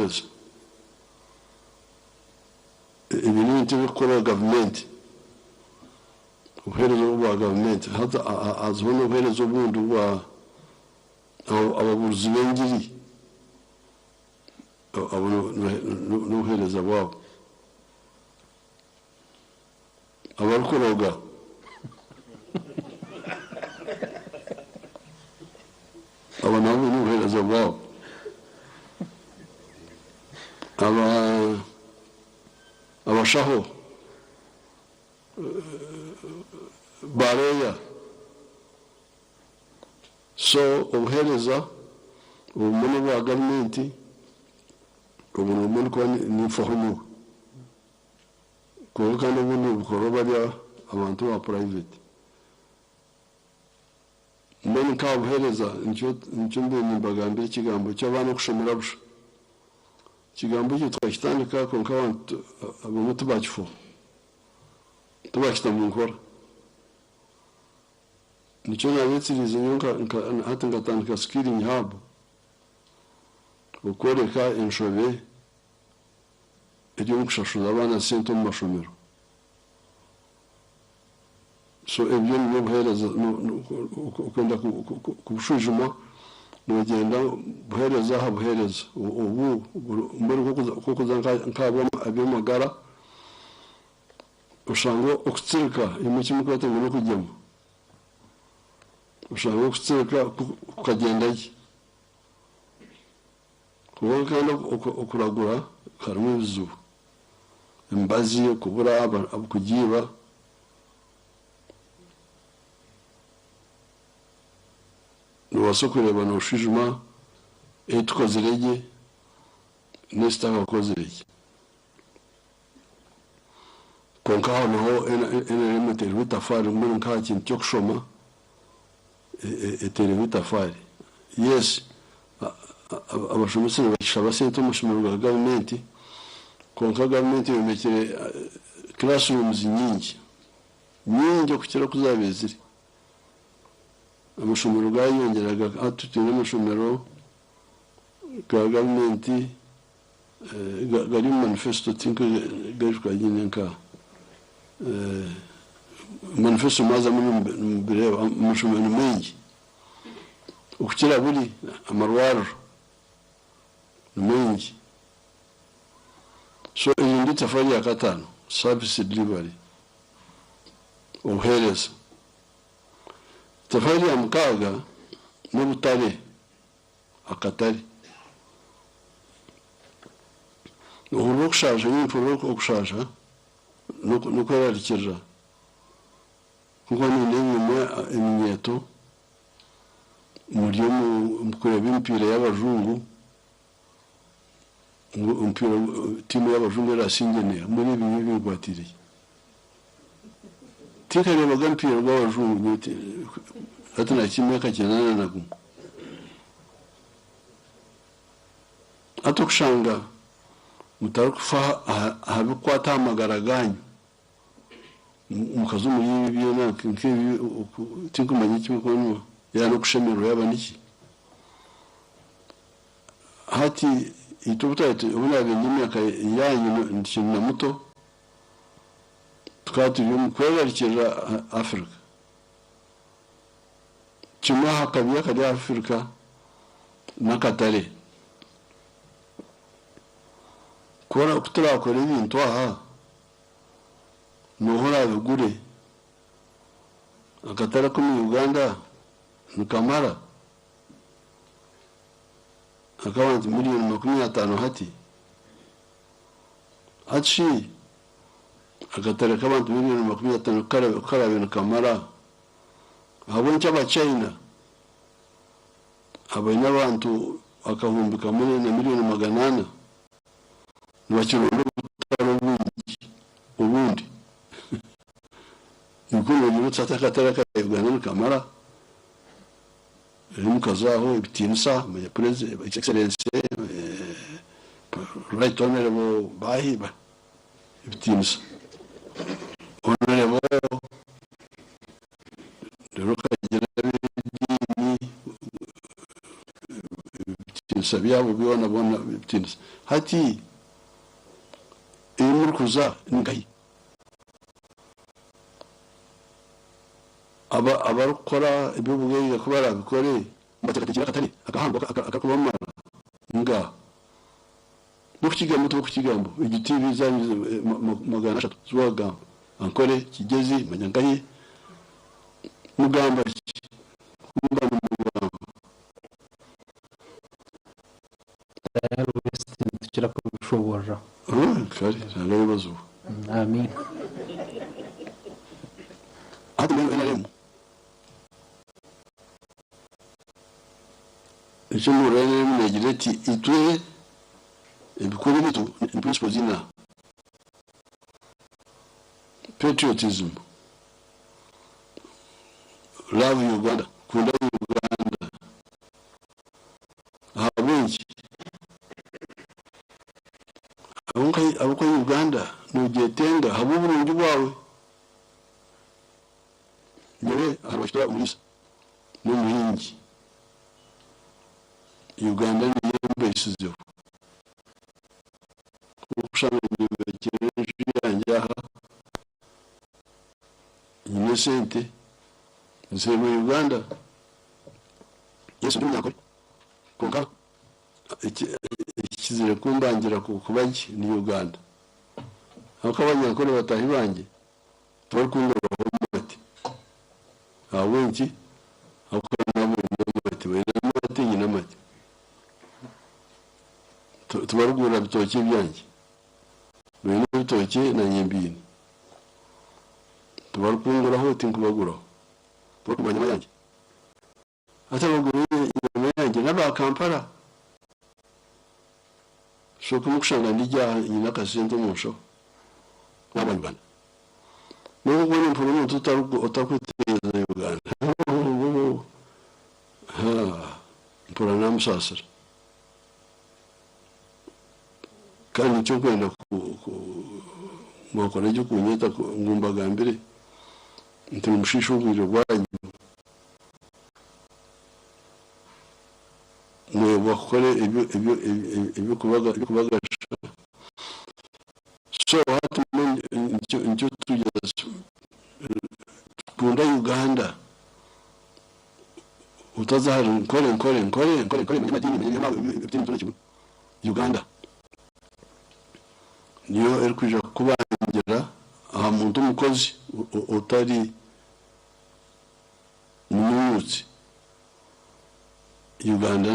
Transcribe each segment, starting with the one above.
n'obuheereza. Ebi n'ebintu ebirikukorwa gavumenti, obuheereza obwa gavumenti. Hati hazaho n'obuheereza obundi obwa ababuurizi b'engiri, abo n'obuheereza bwabo. Abarikuroga. Abo nabo baine obuheereza bwabo. Aba abashaho, ba looya. So obuheereza obumwe n'obwa gavumenti, obwo nibwo ndikuba ninfaho nyowe. Kwonka kandi obundi nibukorwa bari abantu aba private. Mbwenu nk'aha buheereza nikyo nikyo mbaire nimbagambira ekigambo ky'abaana okushomera busha. Ekigambo ekyo tukakitandika kwonka abantu abamwe tibakifaho, tibakita mu nkora. Nikyo naabeetsiriize nyowe nka nka hati nkatandika skilling hub okworeka enshobe eri omu kushashuza abaana sente omu mashomero. So ebyo nibyo obuheereza okwenda kubushwijuma nogyenda buheereza aha buheereza obu mbwenu nk'okuza nk'aha by'amagara oshanga okutsirika imwe eki murikweta ngu n'okugyema oshanga okutsirika kukagyenda gye. Kwonka kandi okuragura harimu ebizibu, emibazi okubura, kugiiba. Noobaasa kureeba nooshwijuma ei tukozire gye n'ei tutakakozire gye. Kwonka aho naho NRM eteirweho itafaari mbwenu nk'aha kintu ky'okushoma eteirweho itafaari. Yes, abashomesa nibakishaba sente omu mashomero ga gavumenti kwonka gavumenti eyombekire classrooms nyingi, nyingi okukira oku zaabaire ziri. Amashomero gaayeyongyera hati twine amashomero ga gavumenti Gari omu manifesto tinkugajuka nyine nka manifesto mwazamu nimubireeba amashomero ni maingi okukira buri amarwariro ni maingi so eryo niryo itafaari rya kataano service delivery obuheereza. Itafaari rya mukaaga n'obutare. Akatare. Nohurira okushaasha, nyowe mpurira okushaasha n'okwerarikirira kunkuba nindeeba imwe eminyeeto muri omu kureeba emipiira y'abajungu ngu omupiira tiimu y'abajungu erasingye neeha, mbwenu ebi nyowe binkwatiire ki? Tinkareebaga mupiira gw'abajungu nyowe hati nahikya emyaka kinaana na gumwe. Hati okushanga mutarikufa aha birikukwata aha magara gaanyu, mukaza omuri ebi byona nk'ebi tinkumanya eki murikuba yaaba n'okushemererwa yaaba niki. Hati itwe obu twaabaire obu naabaire ndi emyaka yaanyu nkiri na muto, Tukaba turi omu kwerarikirira Afirika. Kimwe aha kabi akari Afirika n'akatare. Ku turakore ebintu aha, nooha oraabigure? Akatare ak'omu Uganda nikamara? Ak'abantu miriyoni 50 hati? Hati shi akatare k'abantu miriyoni 50 ku karaabe nikamara, ahabw'enki Abachina abaine abantu 1000 na miriyoni 400 nibakironda obutare obwingi obundi? Nikwo noogira oti hati akatare aka Uganda nikamara? Reero mukaza aho ebitiinisa, Excellency, Right Honourable baahi ebitiinisa. Honourable reero okagira ab'ediini ebitiinisa. Ebitiinisa byabo byona boona ebitiinisa. Hati ei murikuza ni nkahi? Aba abarikukora eby'obugaiga ku baraabikore nibateekateekyera akatare akahango akarikubamara? Ngaaha. Bokukigamba tibokukigamba egyo TV zanyu 300 ziwagamba Ankore, Kigyezi, manya nkahi mugamba ki kumuba nimugamba. Tayari West nitukira kubishoborora. Kare Ruhanga ayebazibwe. Amiina. Hati mbwenu nrm Ekyo muhurira nrm negira eti itwe ebikuru bitu ni principles ina, Patriotism, Love Uganda, kunda Uganda, ahabw'enki? Ahabw'okuba Uganda nogyetenga ahabw'oburungi bwawe. Nyowe aha rubaju omuriisa n'omuhingi. Uganda niyo embeisizeho. Ku orikushanga nyombekire enju yangye aha, nyine esente, nziheebwa Uganda. Yes ndi omunyankore kwonka ekikizire kumbangira kuba gye ni Uganda. Ahabw'okuba abanyankore bataahi bangye Tibarikundooraho amate. Ahabw'enki? Ahabw'okuba nabo baine amate. Baine amate, nyine amate. Tibarikugura bitookye byangye. Baine ebitookye, naanye mbiine. Tibarikunguraho, tinkubaguraho. Tibarikugura nyama yangye. Hati abagura enyama yangye n'aba Kampala. So ku murikushanga ndi gye aha nyine akasente omu nshaho, n'aba Uganda. N'obu okuba nimpurira omuntu otarikwetegyereza Uganda, mpurira namusaasira. Kandi nikyo nkwenda mwakora gye kunyeta ngu mbagambire nti nimushiisha obwire bwanyu. Mwebwa kukora eby'okubagasha. So hati nikyo turikugira kunda Uganda otaza ahari nkore nkore nkore nkore nkore manye amadiini manye ebitaine mutwe na kibunu. Uganda niyo erikwija kukubangira aha muntu omukozi otari Munyunyuutsi, Uganda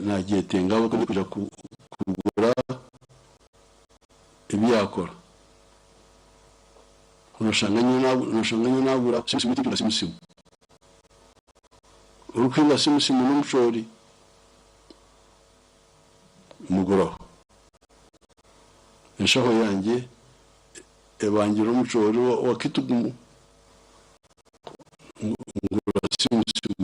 nagyetenga ahabw'okuba erikwija kugura ebi yakora. Noshanga nyowe nagura simusimu beitu tinkuhinga simusimu. Orikuhinga simusimu n'omucoori muguraho. Enshaho yangye ebangire omucoori wa kitugumu. Ngura simusimu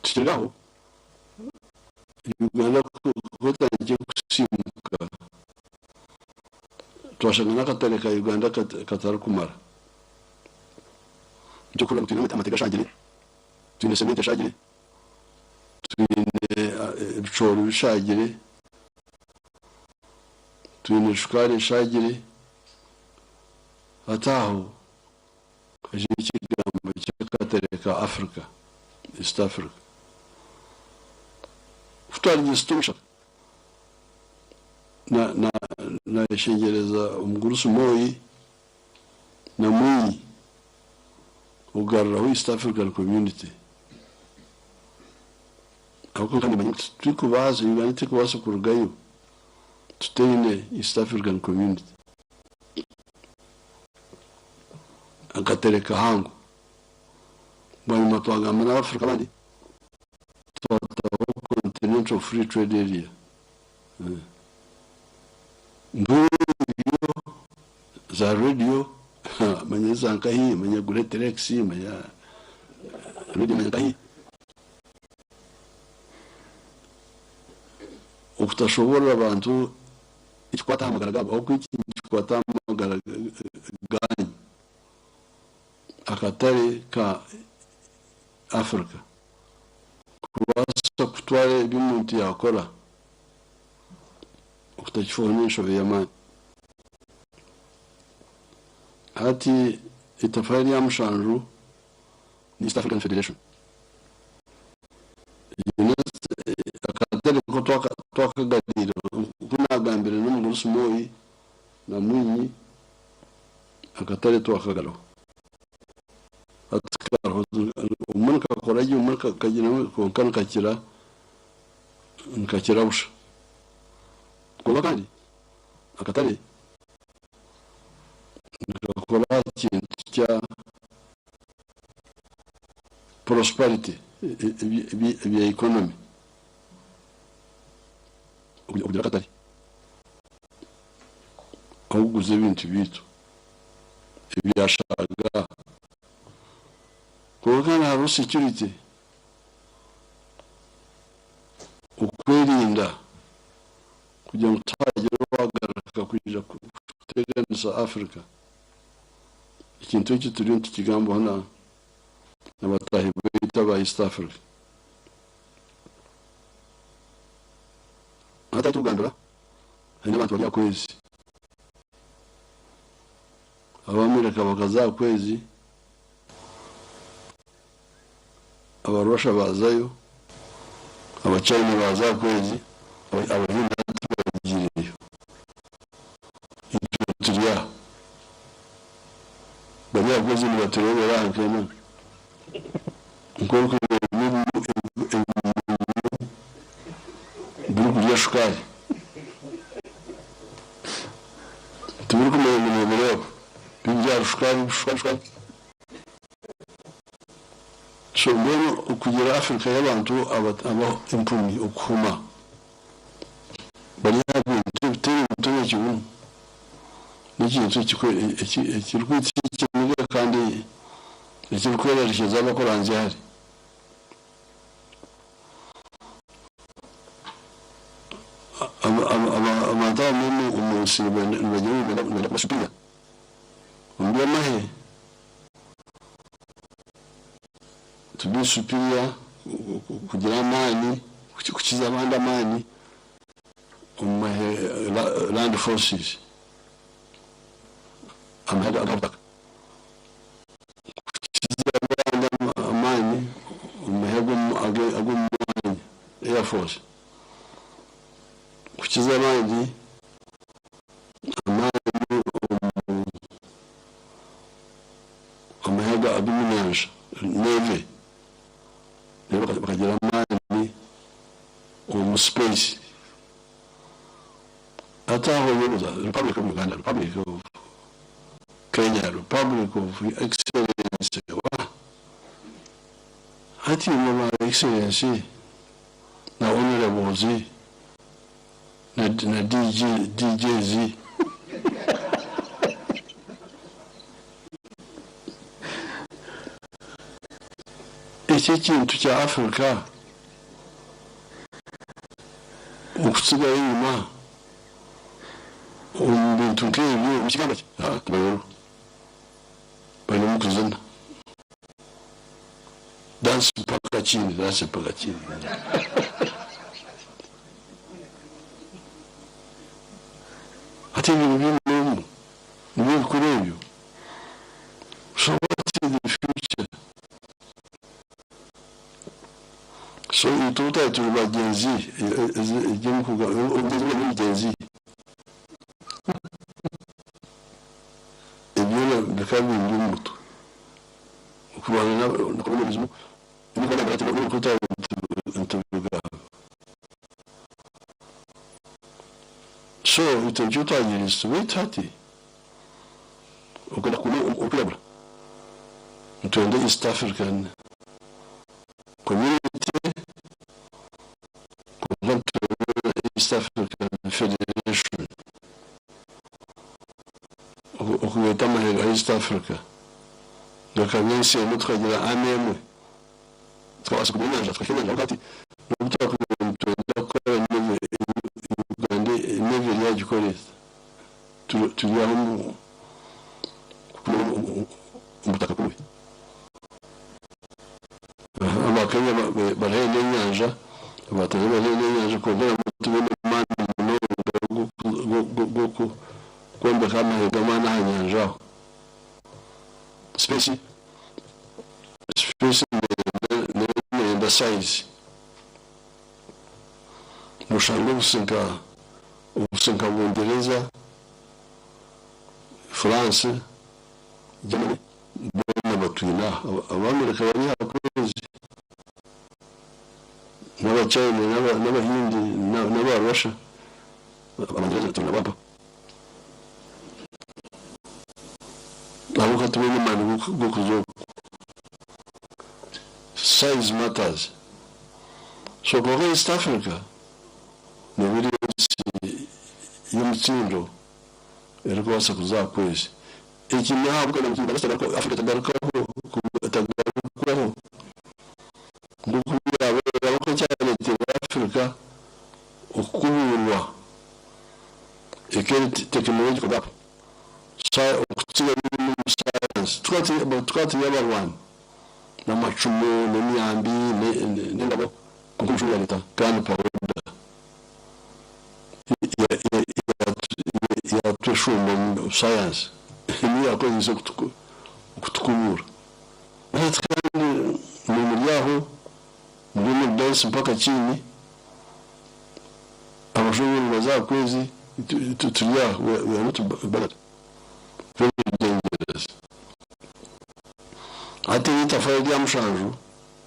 Tukiri aho, Uganda ku etandikire kusiimuka, twashanga n'akatare ka Uganda katarikumara. Nikyo orikureeba ngu twine amate gashaagire, twine cement eshaagire, twine ebicoori bishaagire. Twine shukaari eshaagire. Hati aho haija ekigambo ky'akatare ka Africa, East Africa. Ku twarigyese Tomushana, naayeshengyereza omugurusi Moi na Mwinyi okugaruraho East African Community. Ahabw'okuba nkaba nimanya ngu titurikubaasa, Uganda terikubaasa kurugayo tutaine East African Community. Akatare kahango. Bwanyima twagamba n'Abafrica abandi twataho Continental Free Trade Area. Mbwenu ebyo za radio manya za nkahi, manya Great Lakes, manya radio manya nkahi. Okutashoboorora abantu ekikwata aha magara gaabo ahabw'okuba eki nikikwata aha magara gaanyu. Akatare ka Africa kubaasa kutwara ebi omuntu yaakora okutakifaho n'enshobe y'amaani. Hati itafaari rya mushanju ni East African Federation. Akatare ko twakagariire nku naagambire n'omugurusi Moi na Mwinyi, akatare twakagaraho. Hati kariho, obumwe nikakora gye obumwe kagira kwonka nikakira nikakira busha. Kwonka kandi akatare nikakora aha kintu kya prosperity, ebya economy, okugira akatare ah'okuguza ebintu byaitu ebyashaaga. Kwonka kandi hariho security, okwerinda kugira ngu tihagira owagaruka kwija kuteganisa Africa. Ekintu eki turiyo nitukigambaho na bataahi baitu aba East Africa. Hati ahu turikugambira haine abantu bari aha kwezi. Ab'Amerika bakaza aha kwezi, Abarussia baazayo, Abachina baaza aha kwezi, Abahindi hati bagiireyo. Itwe turi aha. Bari aha kwezi nibatureebera aha nk'ena nk'orikureeba ebinyonyi birikurya shukaari. Tibirikumanya ngu noobireeba. Biri aha shukaari, shukaari, shukaari. So mbwenu okugira Africa y'abantu aba empumi okuhuma bari aha bintu ebitaine mutwe na kibunu n'ekintu ekirikwitsa ekiniga kandi ekirikwerarikiriza abakuranzya hare. Abantu abamwe omu nsi nibagira ngu nibenda kuba superior omu by'amahe. To be superior, kugira amaani, kukiza abandi amaani omu mahe, land forces, amahe ag'ahabutaka. Kukiza abandi amaani omu mahe ag'omu mwanya, air force. Kukiza abandi amaani omu amahe ag'omu nyanja, navy, reero bakagira amaani omu space. Hati aho oyebuuza Republic of Uganda, Republic of Kenya, Republic of Excellency oba? Hati imwe ba Excellency na Honourables na na DG, DJs. Eki ekintu kya Africa okutsigara enyima omu bintu nk'ebyo nikigamba ki? Haa tibayorobwa bari omu kuzina. Dance mpaka chini, dance mpaka chini. Hati ebyo nibyo omu nibyo bikuru ebyo. So what is the future? So itwe tari turi bagyenzi ebyo Ebyona bikaba bindi omu mutwe. Okurwana na colonialism ntibigamba. So itwe nikyo twagirize tuti beitu hati okwenda kukuuma okwiragura nitwenda East African Community kwonka nitwenda East African Federation. Okugaita amahe ga East Africa gakaba ensi emwe tukagira army emwe tukabaasa kugira enyanja tukahika enyanja kwonka hati nobu twakubaire nitwenda kukora navy Uganda navy eriyo yagikora eta? Turi aho omu butaka kumwe. n'enyanja, abataahi bari haihi n'enyanja kwonka nabwo tibaine maani munonga g'okwombeka amahe g'amaani aha nyanja aho. Space space neyenda size. Noshanga obusi nka obusi nka Bungyereza, France, Germany boona batwine aha. Abaamerika bari aha kwezi n'Abachina n'Abahindi n'aba Russia, Abangyereza turi nabo mpaho. Ahabw'okuba tibaine maani g'okuza okwo. Size matters. So kwonka East Africa neeba eri ensi y'omutsindo erikubaasa kuza aha kwezi. Eki n'ahabw'okugira ngu Africa etagarukaho etagarukwaho nk'oku yaabaire ahabw'okuba ekyareeteire Africa okukubuurwa ekeri technological gap okutsiga omu sayansi. Tukaba turi abarwani n'amacumu n'emyambi n'engabo kwonka omushuma yareeta gun powder yatweshumba omu sayansi niyo yakozeise okutukubuura. Hati kandi muri aho muri omu dansi mpaka kiini, abashuma nibaza aha kwezi itwe turi aho we are not bothered very dangerous. Hati eri itafaari rya mushanju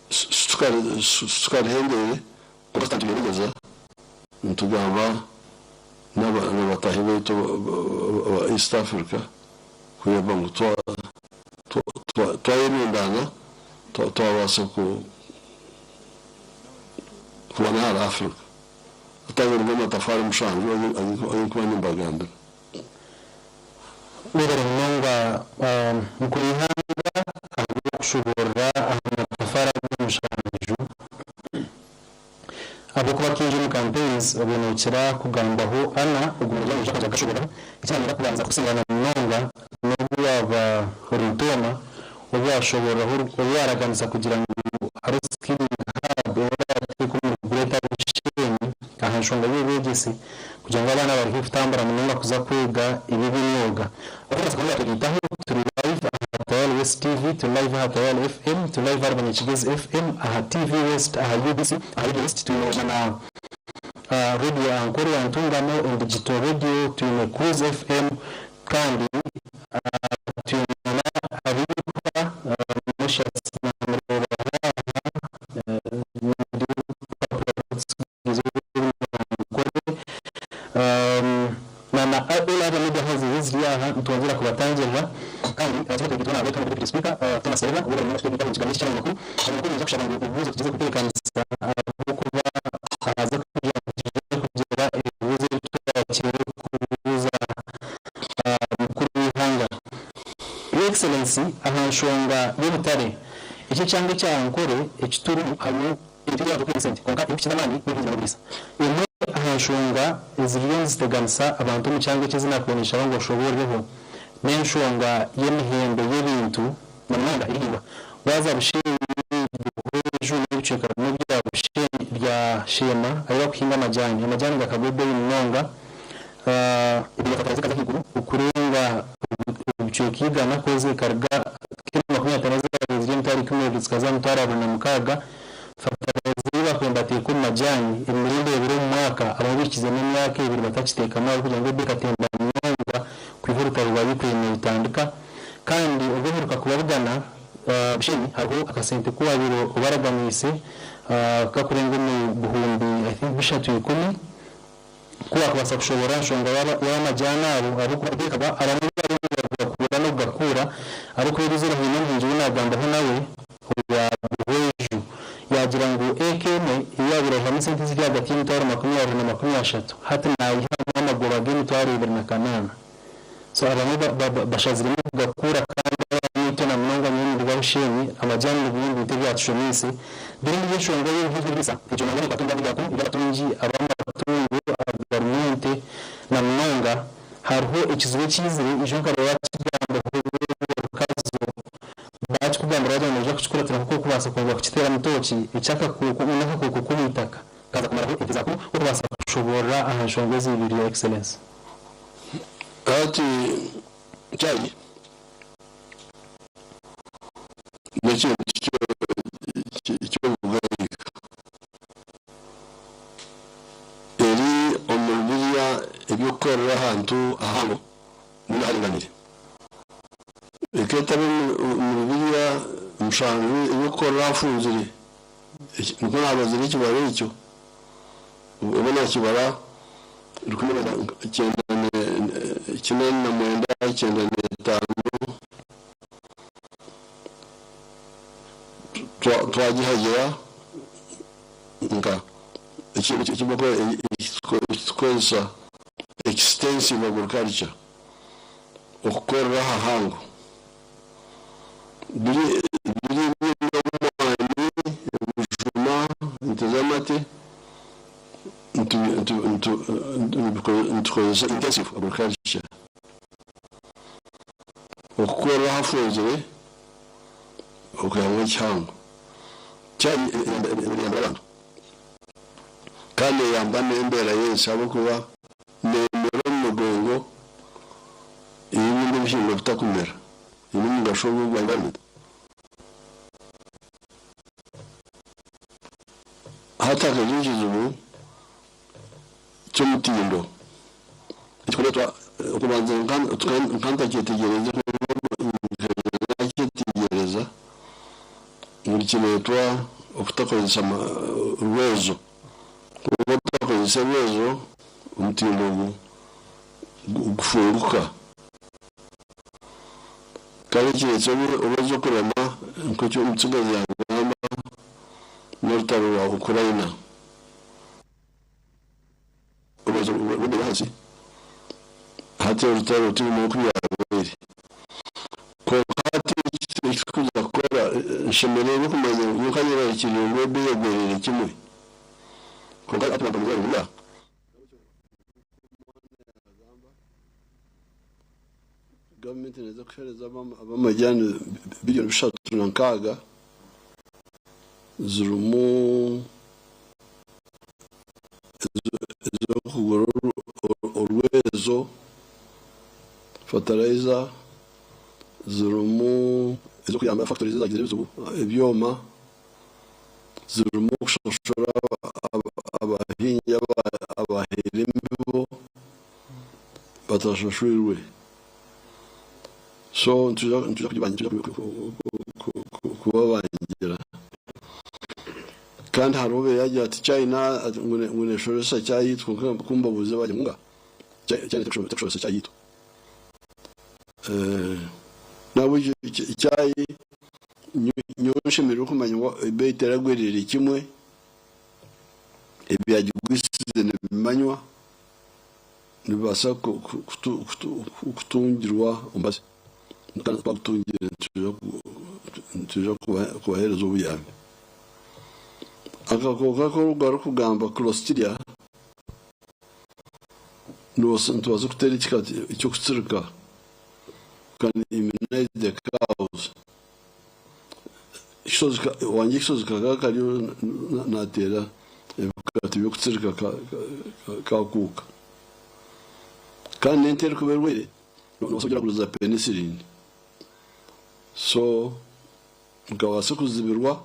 situkarihendeire kwonka turyeregyeza nitugamba n'abataahi baitu aba East Africa kureeba ngu twayerundaana twabaasa kubana ahari Africa. Hati ago nigo matafaari mushanju agu ndikuba nimbagambira. Webare munonga Mukuru w'eihanga ahabw'okushoboorora aha matafaari ago mushanju. Ahabw'okuba kaingi omu campaigns obaire nokira kugambwaho ana ogu muryango noija kwija kugashoboororaho. Eki nanyenda kubanza kukusingana munonga n'obu waaba ori mutooma, obu washoboororaho obu waraganisa kugira ngu hariho skilling hub ei orateeka omuri Greater Bushenyi aha nshonga y'obwegyese kugira ngu abaana bareke kutambura munonga kuza kwega ebi eby'emyoga. Okubaasa kuba twatwitaho turi live aha Tayali West TV, turi live aha Tayali FM, turi live ahari Banyakigezi FM, aha TV West, aha UBC, aha Radio West, twine na Radio Ankore ya Ntungamo, Endigital Radio, twine Cruise FM kandi twine na Abiiruka Moshias namureeba aha Na all other media houses eziri aha nitwongyera kubatangirira kandi Deputy Speaker Thomas Tayebwa webare munonga kutwegataho omu kigambo eki eky'abanyamakuru. Abanyamakuru ninyija kushaba ngu ebibuuzo tugyeze kutebeekanisa ahabw'okuba haza kugira ngu twije kugira ebibuuzo ebi twakiire kubuuza mukuru w'eihanga. Your Excellency aha nshonga y'obutare, eki ekyanga ekya Ankole eki turimu harimu Ebintu ebi byarugire omu sente kwonka ebirikukiza amaani n'obuhingi n'oburiisa. Emwe aha nshonga eziriyo niziteganisa abantu omu kyanga eki ezi naakubaire ninshaba ngu oshoboororeho n'enshonga y'emihendo y'ebintu na munonga ebihingwa. Waaza Bushenyi, Buhweju n'ebicweka bimwe bya Bushenyi bya Sheema ahu barikuhinga amajaani. Amajaani gakagwa ebeeyi munonga, ebihingwa fertilizer ekaza ahaiguru okurenga ebicweka igana kwezi ekaruga kiro 50 ezaabaire ziri emitwaro 12 zikaza aha mitwaro 26. Fertilizer ei bakubaire nibateeka omu majaani emirundi ebiri omu mwaka abamwe bihikize n'emyaka ebiri batakiteekamu ahabw'okugira ngu ebeeyi ekatemba munonga kwiha orutaro rwa Ukraine rutandika. Kandi obu oheruka kubabugana Bushenyi hariho akasente ku waabaire obaraganiise kakurenga omu buhumbi I think bishatu ikumi ku waakubaasa kushoboorora aha nshonga y'abamajaani abo ahabw'okuba ebeeyi ekagwa abamwe bariyo nibagakuura n'okugakuura ahabw'okuba eriizooba haine omuhingi ou naagambaho nawe owa Buhweju yaagira ngu eka emwe ei yaabaire aihamu esente eziri ahagati y'emitwaro 20 na 30 hati naihamu amagoba g'emitwaro ebiri na kanaana. So abamwe bashaziremu kugakuura kandi abamwe itwe na munonga nyowe nindugwa Bushenyi amajaani nibimwe omu bintu ebyatushomeise. Then endijo enshonga ey'obuhingi n'oburiisa egyo nangwa nekwata omu byanga byakwo eby'abatungi ab'amatungo agarimu ente na munonga hariho ekizibu ekiizire ijo nkareeba wakigambaho orukazo Baakikugambira wagira ngu noija kukikuratira nk'oku orikubaasa. Okubaasa kwongyera kukiteeramu tooki eky'akakuuku n'akakuuku k'omu itaka kaaza kumaraho ente za kunu okubaasa kushoboorora aha nshonga ezi ibiri Your Excellency. Hati chai n'ekintu ky'obugaiga eri omuri biriya eby'okukorera ahantu ahango mbwenu aharinganiire. Eketaba omuri biriya mushanju eby'okukorera ahafunzire nikwo naabazire ekibaro ekyo oba naakibara 1994 95 twagihagira nka ekitukozesa extensive agriculture okukorera ahahango biri eby'omwani, ebijuma, ente z'amate nitukozesa intensive agriculture okukorera ahafunzire okwihamu ekihango. Eyamba abantu kandi eyamba n'embeera y'ensi ahabw'okuba neemera omu migongo ei ebindi ebihingwa bitakumera. Eine omugasho ogwo ogwa environment. Hati hakaija ekizibu ky'omutindo ekirikureetwa okubanza nka ntakyetegyereza nakyetegyereza ngu nikireetwa okutakozesa rwezo. Ku otakozesa rwezo omutindo gufunguka. Kare ekireetsire orwezo kurema nk'oku omutsigazi yaagamba n'orutaro rwa Ukuraina. Orwezo rw'ebeeyi ahansi hati orutaro tibimwe oku byabaire. Kwonka hati eki turikuza kukora nshemereirwe kumanya ngu nyowe nkanyerarikirire ngu ebeeyi egwereire kimwe. Kwonka hati bampamize ngu ya. Gavumenti neeza kuheereza ab'amajaani biliyoni bishatu na nkaaga zirimu ez'okugura orwezo, fatarayiza, zirimu ez'okuyamba fakitori ezagiire ebizibu, ebyoma, zirimu okushashura abahingi abahaire embibo batashashwirwe. So nitwija kubabangira. Kandi hariho obu yaagira ati China ngu neeshoresa chai yaitu kwonka ku mbabuuza baagira ngu ngaaha China terikushoresa chai yaitu. Nahabwekyo chai nyowe nshemereire kumanya ngu ebeeyi teragwerire kimwe, ebyagigwisize nibimanywa, nibibaasa kutungirwa omubazi kandi twagutungire nitwija kubaheereza obuyambi. Akakooko aku barikugamba Clostridia nitubaasa kuteera ekikati ky'okutsirika can immunize the cows. Wangye ekishozi kakaba kariyo nateera ebikati by'okutsirika kakuuka. Kandi n'ente erikuba erwaire nobaasa kugiraguriza penicillin. So nikabaasa kuzibirwa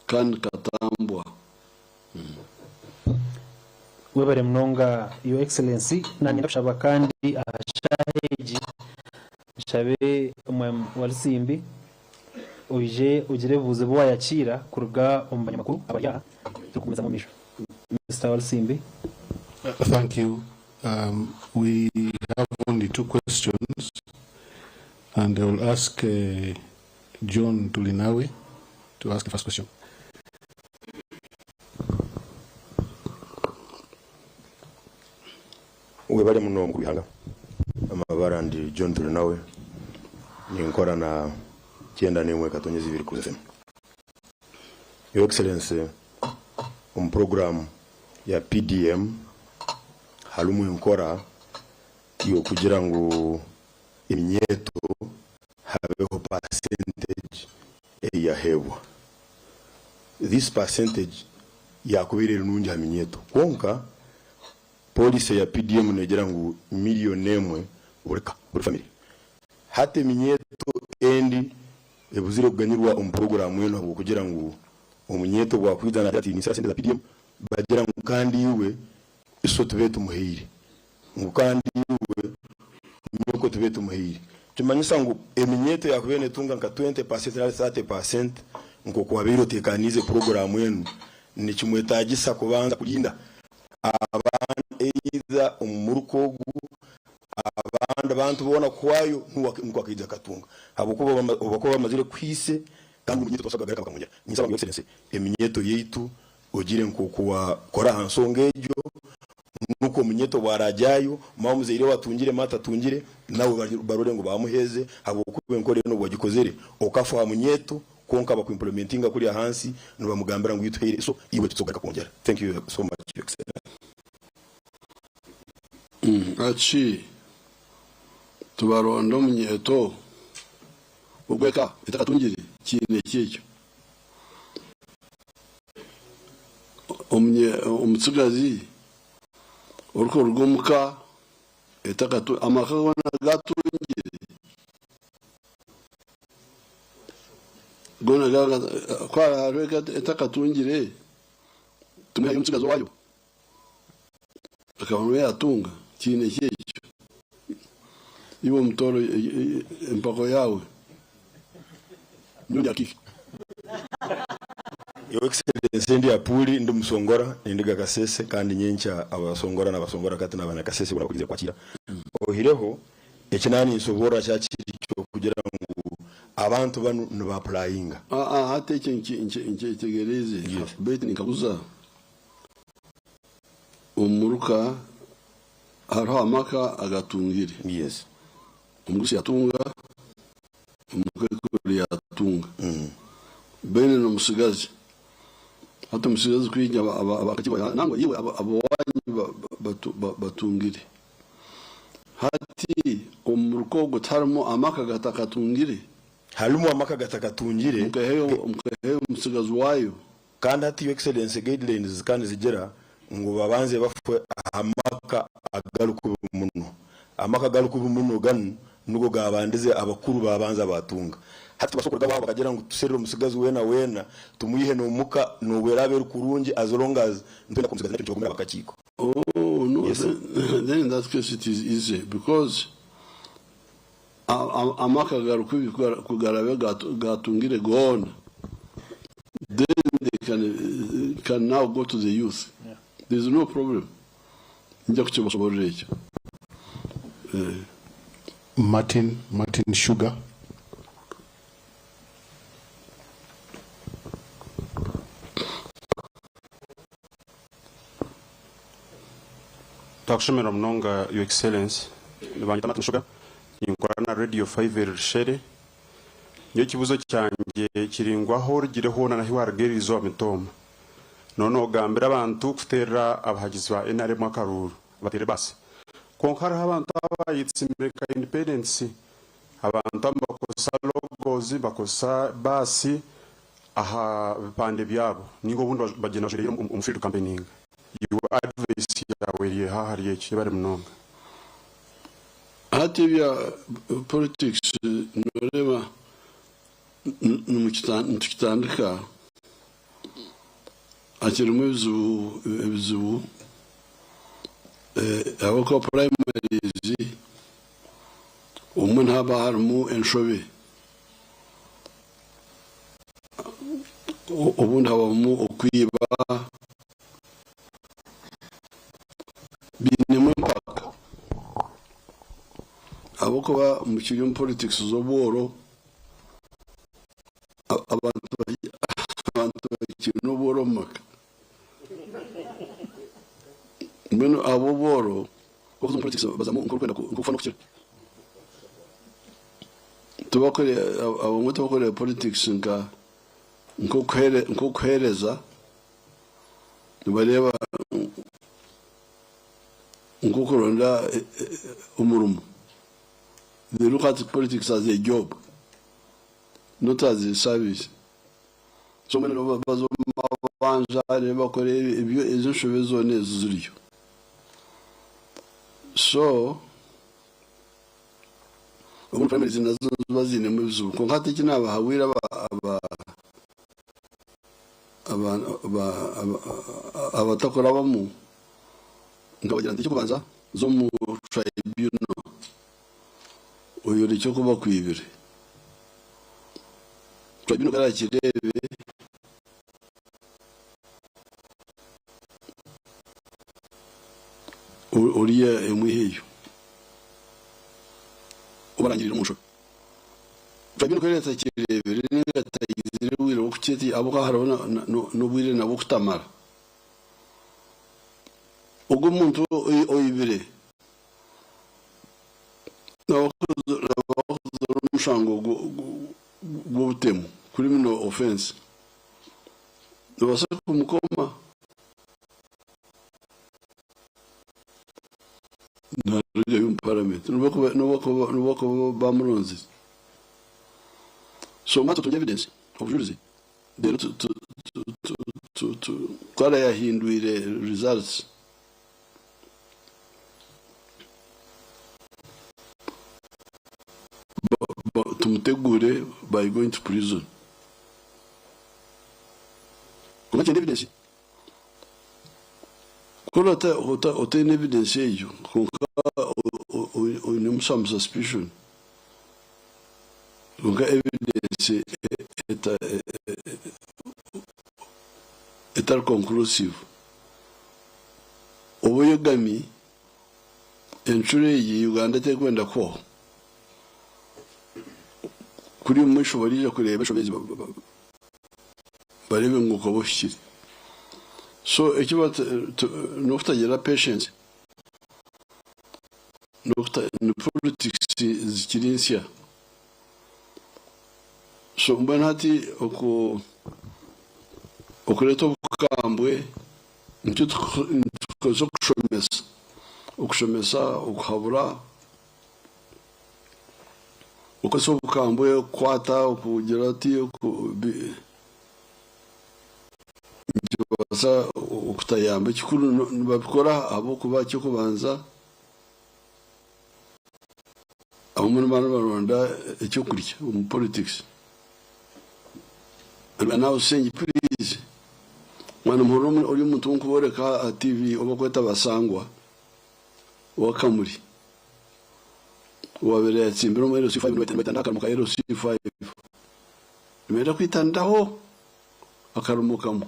kandi katambwa. Webare munonga Your Excellency. Nanye ndakushaba kandi aha shaaha egi nshabe Omwami Walusimbi oije ogire ebibuuzo ebi wayakiira kuruga omu banyamakuru abari aha turikugumizamu omu maisho. Mister Walusimbi. Thank you. We have only two questions and I will ask John Tulinawe to ask the first question. Webare muno omukuru w'eihanga. Amabara ndi John Turinawe, ninkora na 91.2 Cruz FM. Your Excellency, omu puroguraamu ya PDM harimu enkora y'okugira ngu eminyeeto habeho percentage. Eyaheebwa. This percentage yakubaire eri nungi aha minyeeto kwonka policy ya PDM negira ngu million emwe buri ka, buri family. Hati eminyeeto endi ebuzire kuganyirwa omu puroguraamu enu ahabw'okugira ngu omunyeeto bwakwija nagira ati ninsaba sente za PDM bagira ngu kandi iwe iso tube tumuhaire. Ngu kandi iwe nyoko tube tumuhaire. Kimanyisa ngu eminyeeto yakubaire netunga nka 20% nari 30% nk'oku wabaire otekaniize puroguraamu enu, nikimwetagisa kubanza kurinda abaana either omu muruka ogu abandi bantu boona kuhwayo nukwo akaija akatunga ahabw'okuba obakuba bamazire kuha ise kandi omunyeeto tobaasa kugaruka bakamwongyera. Ninsaba ngu Your Excellency eminyeeto yaitu ogire nk'oku wakora aha nsonga egyo nukwo omunyeeto obu aragyayo mama omuzaire we atungire mama atatungire nawe barore ngu bamuheeze ahabw'okuba enkora enu obu wagikozere okafa aha munyeeto kwonka bakuimplementinga kuri ahansi nibamugambira ngu ituhaire so iwe titugaruka kwongyera. Thank you so much Your Excellency. Achi tubaronda omunyeeto ogw'eka etakatungire kiine ki ekyo? Omutsigazi orikuruga omuka amaka goona gatungire, goona ku hariho eka etakatungire tumuhe omutsigazi owaayo akaba niwe yaatunga, kiine ki ekyo? Iwe omutooro empako yaawe nyowe ndya. Your Excellency ndi Apuuli ndi Musongora nindiga Kasese kandi nyenkya Abasongora n'Abasongora kati n'Abanyakasese boona bakwizire kwakira. Oihireho eki naninsoborra kyakiri ky'okugira ngu abantu banu niba applyinga. Aa hati ekyo nkyetegyereize beitu ninkaguza omu muruka hariho amaka agatungire? Yes. Omugurusi yatunga. Omukaikuru yatunga Beene n'omutsigazi. Hati omutsigazi kwija nangwa iwe ab'owaanyu batungire. Hati omu muruka ogwo tiharimu amaka gatakatungire? Harimu amaka gatakatungire. Mukaihayo omutsigazi waayo? Kandi hati Your Excellency guidelines zikaba nizigira ngu babanze bafwe aha maka agari kubi muno. Amaka agari kubi muno ganu nigo gabandize abakuru babanza batunga. Hati tibasobola kuruga aho bakagira ngu tuserere omutsigazi weena weena tumwihe n'omuka n'obu eraba eri kurungi as long as nitwenda ku omutsigazi nakyo nikibagumira abakakiiko. Oh no, Yes sir. then in that case it is easy because Amaka garikubi kugarabe gatungire goona then they can now go to the youth there is no problem ninja kukibasoborera ekyo. Martin Martin Sugar. Twakushemererwa munonga Your Excellency. Nibanyeta Martin Sugar, ninkora na Radio 5 eri Rushere. Nyowe ekibuzo kyangye kiri ngu ahu orugire hoona nahi waruga erizooba mitooma. Noona ogambira abantu kuteerera abahagizi ba nrm akaruuru, bateere baasi. Kwonka hariho abantu abayetsimire nka Independents, abantu abo nibakozesa logos, nibakozesa baasi aha bipande byabo ninga obundi bagyenda bajwaire omu field campaigning. Iwe advice yaawe eri eha ahari eki? Yebare munonga. Hati ebya politics noreeba nitukitandika hakirimu ebizibu ebizibu ahabw'okuba primaries obumwe nihaba harimu enshobe. Obundi habamu okwiba, biinemu empaka ahabw'okuba mukiri omu politics z'obworo, abantu bakiine obworo omu maka. Mbwenu ahabw'obworo, okuza omu politics bazamu nk'orikwenda kufa n'okukira. Abamwe tibakureeba politics nka nk'okuheereza, nibareeba nk'okuronda omurimo. They look at politics as a job. Not as a service. So mbwenu nabo baza omu mabanja reero bakora ebyo ezo enshobe zoona ezo ziriyo. So obundi primaries nazo niziba ziinemu ebizibu kwonka hati eki naabahabwire aba aba aba aba abatakurabamu nkabagira nti eky'okubanza za omu tribunal oyorekye oku bakwibire. Tribunal ku eraakireebe oriya emwiheyo obarangirire omu nshobe. Tribunal ku eratakireebire ninga etagizire obwire bw'okukyeta ahabw'okuba hariho n'obwire nabwo kutamara. Ogwo omuntu oibire nabakuzoora omushango gw'obutemu, criminal offence, nobaasa kumukoma narugayo omu paramenti nobu bakuba bamuronzire. So mbwenu tutunge evidence, obujurizi reero ku arayahindwire results. Tumutegure by going to prison. Kwonka kyenda evidence. Ku oraba otaine evidence egyo kwonka oinemu some suspicion, kwonka evidence etari conclusive, oba oyegami encuro egi Uganda terikwenda kuhwaho. Kuri omu maisho bariija kureeba enshobe ezi bareebe ngu okaba ohikire. So eki n'okutagira patience, ni politics zikiri nsya. So mbwenu hati okureeta obukambwe nikyo tukozesa okushomesa, okushomesa, okuhabura, okukozesa obukambwe, okukwata, okugira oti nikibaasa okutayamba. Ekikuru nibabikora ahabw'okuba eky'okubanza abamwe nibaba nibaronda ekyokurya omu politics. Now Sengi please mwana muhurire ori omuntu owunkuboreka aha TV owu bakweta Basangwa owa Kamuri owabaire yatsimbire omu LC five nibatandika akarimo ka LC five nibenda kwitandaho akarimo kamwe.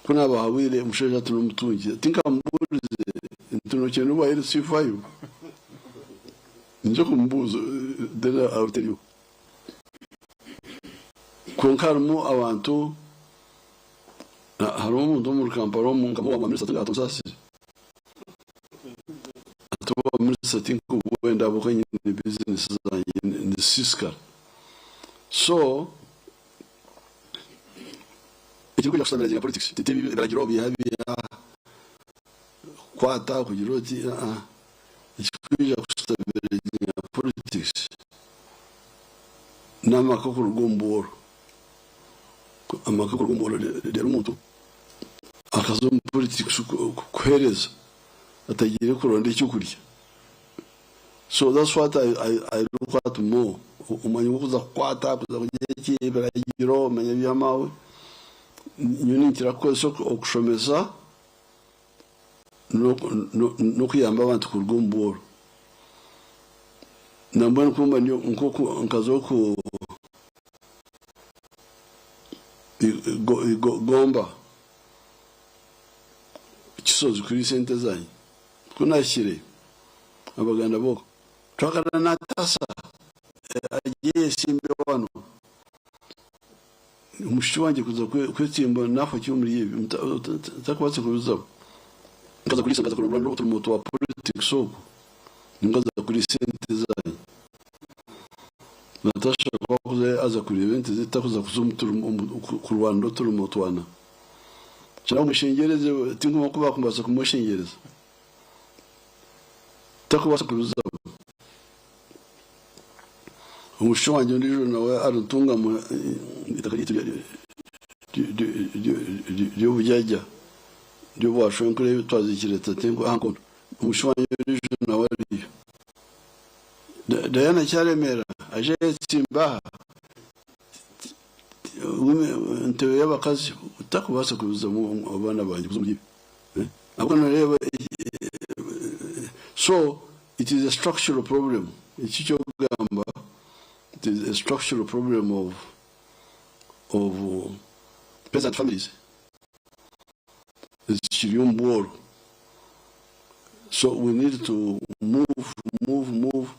Ku naabahabwire omushaija ati n'omutungi, tinkamubuurize nti nookyenda obwa LC5? Niinyija kumubuuza then I will tell you. Kwonka harimu abantu, harimu omuntu omuri Kampala omu nka owa minisita tinkatonsaasire. Ati owa minisita tinkubwenda ahabw'okuba nyine bizinesi zangye nizisiisikara. So Ekirikwija kustabiraginga politics ti ebiragiro biha biha kukwata kugira oti aa ekirikwija kustabiraginga politics n'amaka okuruga omu bworo amaka okuruga omu bworo reero omuntu akaza omu politics kuheereza atagiire kuronda ekyokurya. So that's what I, I, I look at more. Omwanya gw'okuza kukwata, kuza kugira eki, ebiragiro, manya eby'amawe. Nyowe ninkira kukozesa okushomesa n'okuyamba abantu kuruga omu bworo. Nambwenu kumba nk'oku nkaza oku Gomba Kisozi kuriisa ente zangye. Ku naahikire abaganda bo twakana natasa agiye ayesimbe wano omushiki wangye kuza kwetsimba nafa ki omuri ebi ntakubaasa kubizamu nkaza kuriisa nkaza kurondora oturimo twa politics okwo nkaza kuriisa ente zangye. Natasha ku akuza aza kureeba ente ze takuza kuza kurwanira oturimo twana. Kyona omweshengyereze tinkumanya oku baakubaasa kumweshengyereza. Takubaasa kubizamu. Omushija wangye ondiijo nawe ari Ntungamo eitaka ryaitu ry'obujajja ry'obwashwenkuru ebi twaziikire tatenkuru aha nkondo. Omushija wangye ondiijo nawe ariyo. Diana Kyaremera aije ayetsimbe aha ntebe y'abakazi otakubaasa kubizamu abaana bangye kuza omuri ebyo. Ahabw'okuba noreeba so it is a structural problem eki eky'okugamba it is a structural problem of of peasant families ezikiri omu bworo so we need to move move move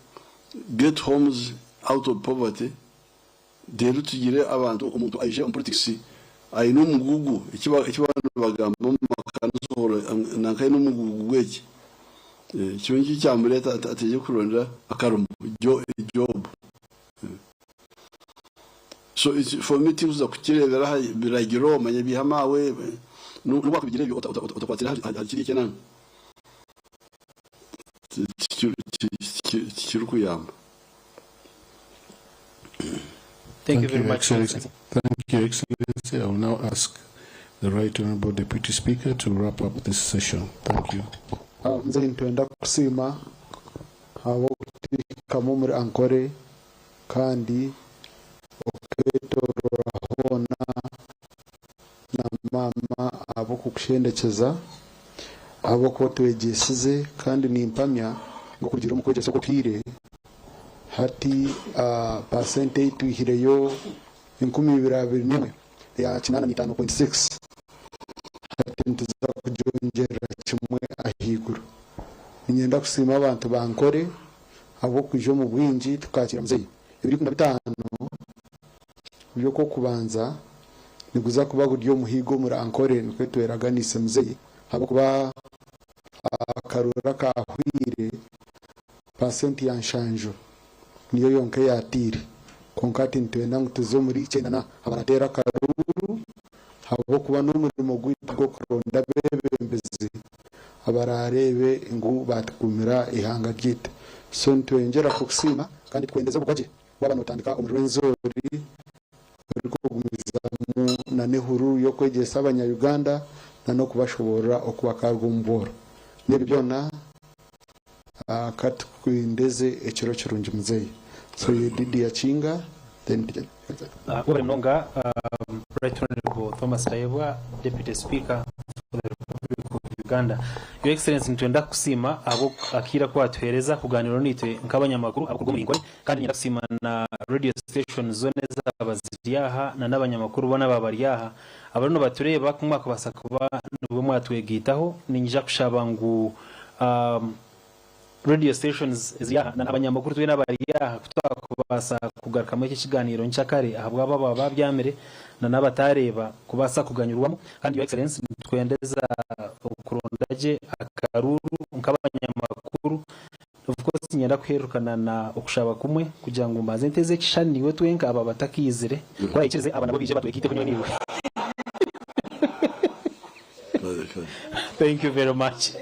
get homes out of poverty reero tugire abantu omuntu aije omu politics aine omugugu eki abantu nibagamba omu makanisa nanka aine omugugu gw'eki kibe nikyo kyamureeta ataije kuronda akarimo job so for me tinkuza kukireebera aha biragiro manya bihama awe nobu wakubigira ebyo otakwatire ahari kiriya ekyenanga tikirikuyamba. Thank you very much, Your Excellency. Thank you, Excellency. I will now ask the Right Honorable Deputy Speaker to wrap up this session. Thank you. Nze nitwenda kusiima ahabw'okutuhikamu omuri Ankole kandi oketorora hoona na maama ahabw'okukushendekyeza ahabw'okuba otwegyesize kandi nimpamya ngu okurugiirira omu kwegyesa oku otuhaire hati pasente ei twihireyo 2021 eya 85.6 hati nituza kugyongyerera kimwe ahaiguru. Niinyenda kusiima abantu ba Ankole ahabw'okwija omu bwingi tukakiira muzeeyi. Ebiri 15 by'okw'okubanza niguza kuba guri omuhiigo omuri Ankole nikwo tweraganiise muzeeyi ahabw'okuba akaruru akaahwire pasenti ya 70 niyo yonka eyaatiire kwonka hati nitwenda ngu tuze omuri ikyenda na abarateera akaruru ahabw'okuba n'omurimo gwaitu gw'okuronda abeebembezi abarareebe ngu baatukuumira eihanga ryaitu. So nitweyongyera kukusiima kandi tukwendeze obugwagye waaba nootandika omuri Rwenzori orikugumizamu n'ehururu y'okwegyesa abanya-Uganda n'okubashoboorora oku bakaaruga omu bworo. N'ebyo byona katukwendeze ekiro kirungi muzeeyi. So Yedidia Kinga then Webale munonga, Right Honorable Thomas Tayebwa, Deputy Speaker for the Republic of Uganda. Your Excellency, nitwenda kukusiima ahabw'akaire aku watuheereza kugaaniira naitwe nk'abanyamakuru abakuruga omuri Nkore kandi niinyenda kusiima na radio station zoona ezaaba ziri aha na n'abanyamakuru boona abaaba bari aha abariyo nibatureeba ku mwakubaasa kuba nibwo mwatwegaitaho. Niinyija kushaba ngu radio stations eziri aha na abanyamakuru twena abari aha ku twakubaasa kugarukamu eki ekigaaniiro nkyakare ahabw'abo ababa babyamire na n'abataareeba kubaasa kuganyurwamu. Kandi Your Excellency, nitwendeza okuronda gye akaruru nk'abanyamakuru. Of course niinyenda kuhererukana na okushaba kumwe kugira ngu mbanze nteeze ekishushani niiwe twenka aba batakiizire ku oraikirize aba nabo baije batwegaiteho nyowe naiwe. Thank you very much.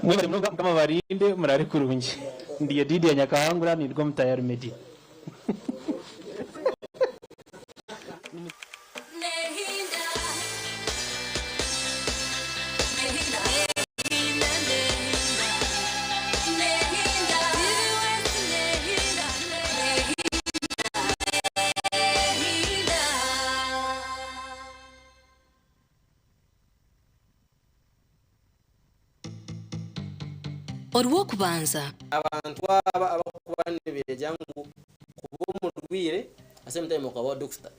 Mwebale munonga, Mukama abarinde, murare kurungi. Ndi Yedidia Nyakahangura, nindwa omu Tayari Media. Orw'okubanza. Abantu aba abakuba nibeegya ngu kuba omurwaire at same time okaba doctor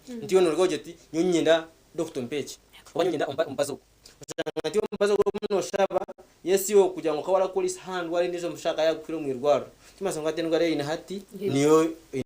nti iwe noruga ogira oti nyowe niinyenda doctor ompe eki oba nyowe niinyenda omubazi ogu oshanga nti omubazi ogu orimu noshaba yes iwe kugira ngu okaba orakoresa aha ndwara endiijo omushaho akaba yakuhire omu irwariro kimanyisa ngu hati endwara ei oine hati niyo.